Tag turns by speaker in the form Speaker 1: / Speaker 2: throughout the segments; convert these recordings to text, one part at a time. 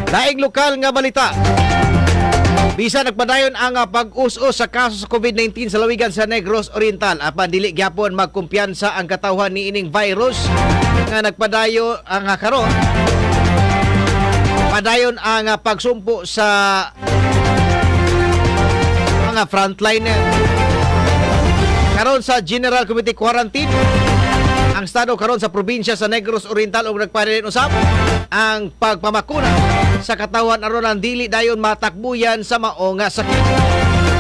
Speaker 1: Laing lokal nga balita. Bisa nagpadayon ang pag-us-us sa kaso sa COVID-19 sa lawigan sa Negros Oriental, apan dili gyapon magkumpiyansa ang katawhan niining virus nga nagpadayo ang karon padayon ang pagsumpo sa mga frontliner. Karon sa General Committee Quarantine ang estado karon sa probinsya sa Negros Oriental ug nagpadayon usab ang pagpamakuna sa katawan aron ang dili dayon matakbuyan sa mao nga sakit.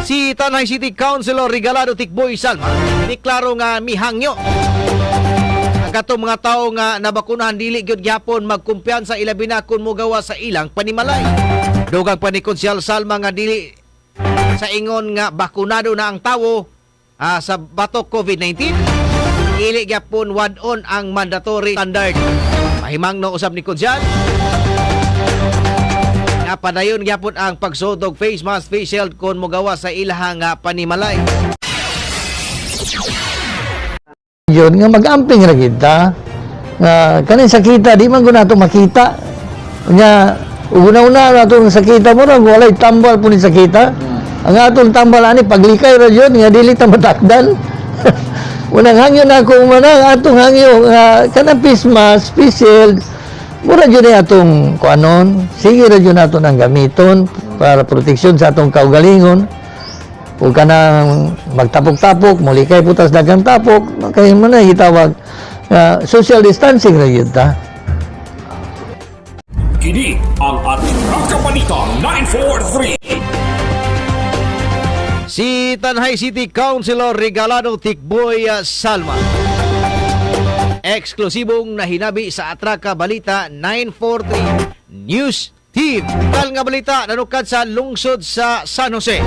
Speaker 1: Si Tanay City Councilor Regalado Tikboy Salma deklaro nga mihangyo ang katong mga tawo nga nabakunahan dili gyud gyapon magkumpiyansa, ilabi na kung mogawa sa ilang panimalay. Dugang pa ni Konsyal Salma nga dili sa ingon nga bakunado na ang tawo sa batok COVID-19, dili gyapon wad-on ang mandatory standard. Mahimangno usab ni Konsyal nga padayon gyapon ang pagsuot og face mask, face shield kung mogawa sa ilahang panimalay.
Speaker 2: Yun nga mag-amping ra kita nga kaning sakita di man gud nato makita nya. Una-una nato ang sakita mo ra walay tambal po ni sakita. Ang atong tambal ani paglikay ra yun nga dili ta matakdan. Unang hangyo na ako man ang atong hangyo nga kanang face mask, face shield, mura jud ni atong kuanon, sige ra jud nato nang gamiton para proteksyon sa atong kaugalingon. Ug kanang magtapok-tapok, mulikay putas daghang tapok, kay mo na gitawag social distancing ra gyud ta.
Speaker 3: Kini ang ating Rakabalita 943.
Speaker 1: Si Tanay City Councilor Regalado Tikboy Salma. Eksklusibong nahinabi sa Atraka Balita 943 News Team. Tal nga balita nanukad sa lungsod sa San Jose.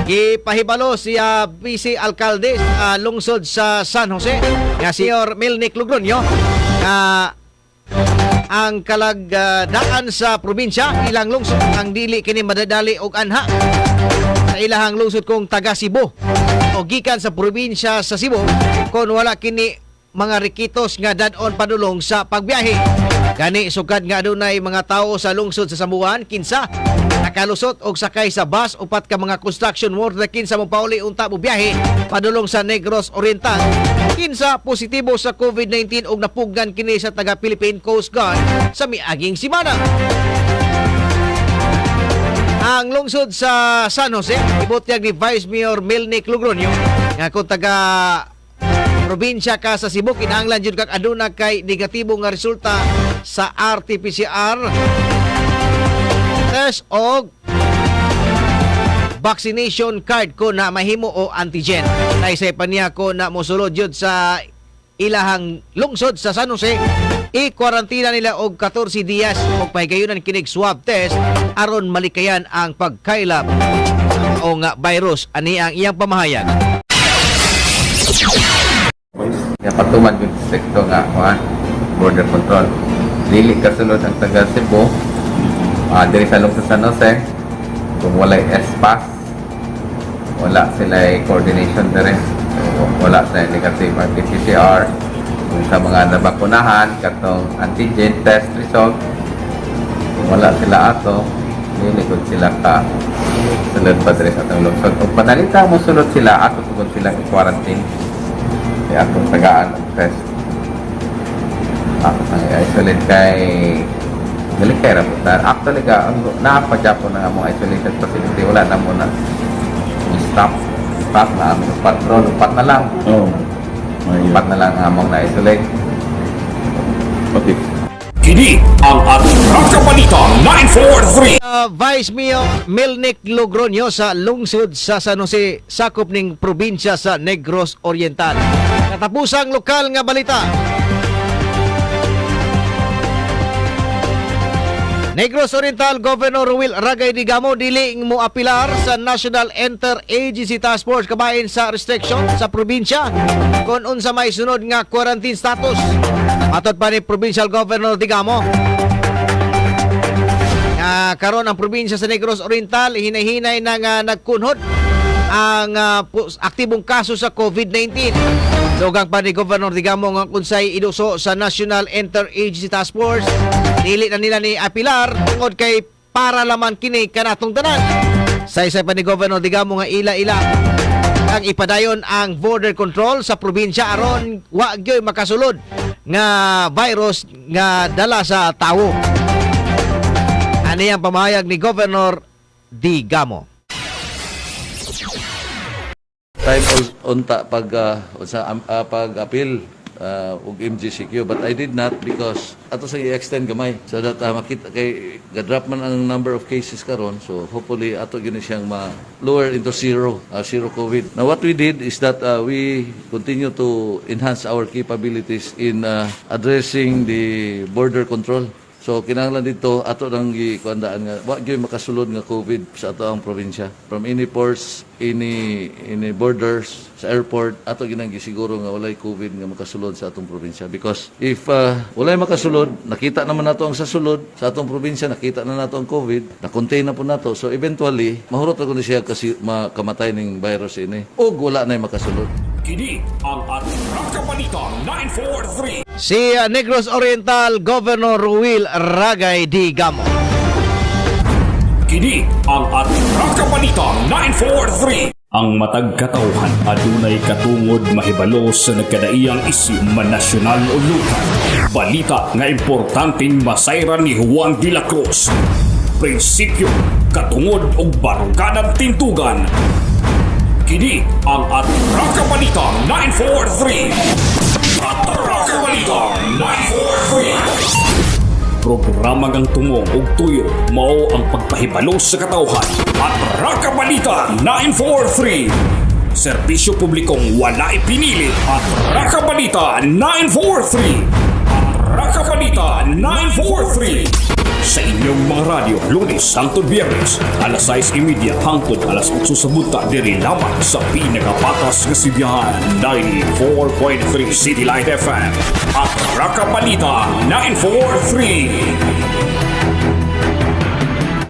Speaker 1: Gipahibalo si Vice Alcalde sa lungsod sa San Jose nga si Mayor Milnick Logroño nga ang kalagdaan sa probinsya ilang lungsod ang dili kini madadali og anha sa ilahang lungsod kung taga Cebu o gikan sa probinsya sa Cebu kon wala kini mga rekitos nga dad-on padulong sa pagbiyahe. Gani sukad nga adunay mga tawo sa lungsod sa Sambuan kinsa nakalusot og sakay sa bus, upat ka mga construction worker kinsa mopauli unta mo biyahe padulong sa Negros Oriental kinsa positibo sa COVID-19 ug napugnan kini sa taga Philippine Coast Guard sa miaging semana. Ang lungsod sa San Jose, ibutyag ni Vice Mayor Milnick Logroño nga kung taga probinsya ka sa Cebu, kinahanglan jud kag aduna kay negatibo nga resulta sa RT-PCR test og vaccination card ko na mahimo o antigen. Naysay pa niya ko na mosulod jud sa ilahang lungsod sa San Jose, i-kwarantina nila og 14 dias og pahigayunan kinig swab test aron malikayan ang pagkaylap o nga virus, ani ang iyang pamahayag.
Speaker 4: Nga patuman yung sekto nga kuan border control. Dili kasulod ang taga Cebu diri sa lungsod San Jose kung walay S-Pass, wala sila coordination diri. So, wala sa negative RT-PCR. Kung sa mga nabakunahan, katong antigen test result, kung wala sila ato, dili gud sila ka sulod pa diri sa atong lungsod. Kung panalita mo sulod sila, ato tugod sila i-quarantine. Kaya atong tagaan og test. Ako nang i-isolate kay dili kay rambutan. Actually ka, ang naa pa gyapon na among isolation facility, wala na mo na stop. Stop na aming patrol, upat na lang.
Speaker 5: Oo. Ayun.
Speaker 4: Upat na lang ang among na-isolate.
Speaker 5: Pati.
Speaker 3: Kini ang ating Rakabalita 943.
Speaker 1: Vice Mayor Milnick Logroño sa lungsod sa San Jose, sakop ning probinsya sa Negros Oriental. Katapusang lokal nga balita. Negros Oriental Governor Will Ragay Digamo dili mo apilar sa National Interagency Task Force kabahin sa restriction sa probinsya kung unsa may sunod nga quarantine status. Matod pa ni Provincial Governor Digamo nga karon ang probinsya sa Negros Oriental hinay-hinay na nga nagkunhod ang aktibong kaso sa COVID-19. Dugang pa ni Governor Degamo nga kunsay iduso sa National Interagency Task Force, dili na nila ni apilar tungod kay para laman kini kanatong tanan. Saysay pa ni Governor Degamo nga ila-ila ang ipadayon ang border control sa probinsya aron wa gyoy makasulod nga virus nga dala sa tawo. Ani ang pamahayag ni Governor Degamo.
Speaker 6: Time unta pag sa pag-appeal og MGCQ, but I did not because ato sa i-extend gamay so that makita kay ga-drop man ang number of cases karon, so hopefully ato gyud ni siyang ma lower into zero, zero COVID. Now, what we did is that we continue to enhance our capabilities in addressing the border control. So kinahanglan dito ato nang gikuandaan nga wa gyud makasulod nga COVID sa ato ang probinsya. From any ports, any borders, sa airport, ato ginang gisiguro nga walay COVID nga makasulod sa atong probinsya, because if walay makasulod, nakita naman nato ang sa sulod sa atong probinsya, nakita na nato ang COVID, na-contain na po nato. So eventually mahurot na kuno siya kasi makamatay ning virus ini ug wala na makasulod.
Speaker 3: Kini ang Atraka Balita 943.
Speaker 1: Si Negros Oriental Governor Ruel Ragay Degamo.
Speaker 3: Kini ang Atraka Balita 943. Ang matag katawhan adunay katungod mahibalo sa nagkadaiyang isyu, man nasyonal o lokal. Balita nga importanteng masayran ni Juan de la Cruz. Prinsipyo, katungod og baruganan tintugan. Kini ang Atraka Balita 943. Atraka Balita 943. Programa ngang tumong ug tuyo mao ang pagpahibalo sa katawhan. Atraka Balita 943. Serbisyo publikong wala ipinili. Atraka Balita 943. Atraka Balita 943. Sa inyong mga radyo, Lunes hangtod Biyernes, alas 6:30 hangtod alas 8 sa buntag, diri lamang sa pinakapatas nga sidyahan, 94.3 City Light FM. Atraka Balita 943.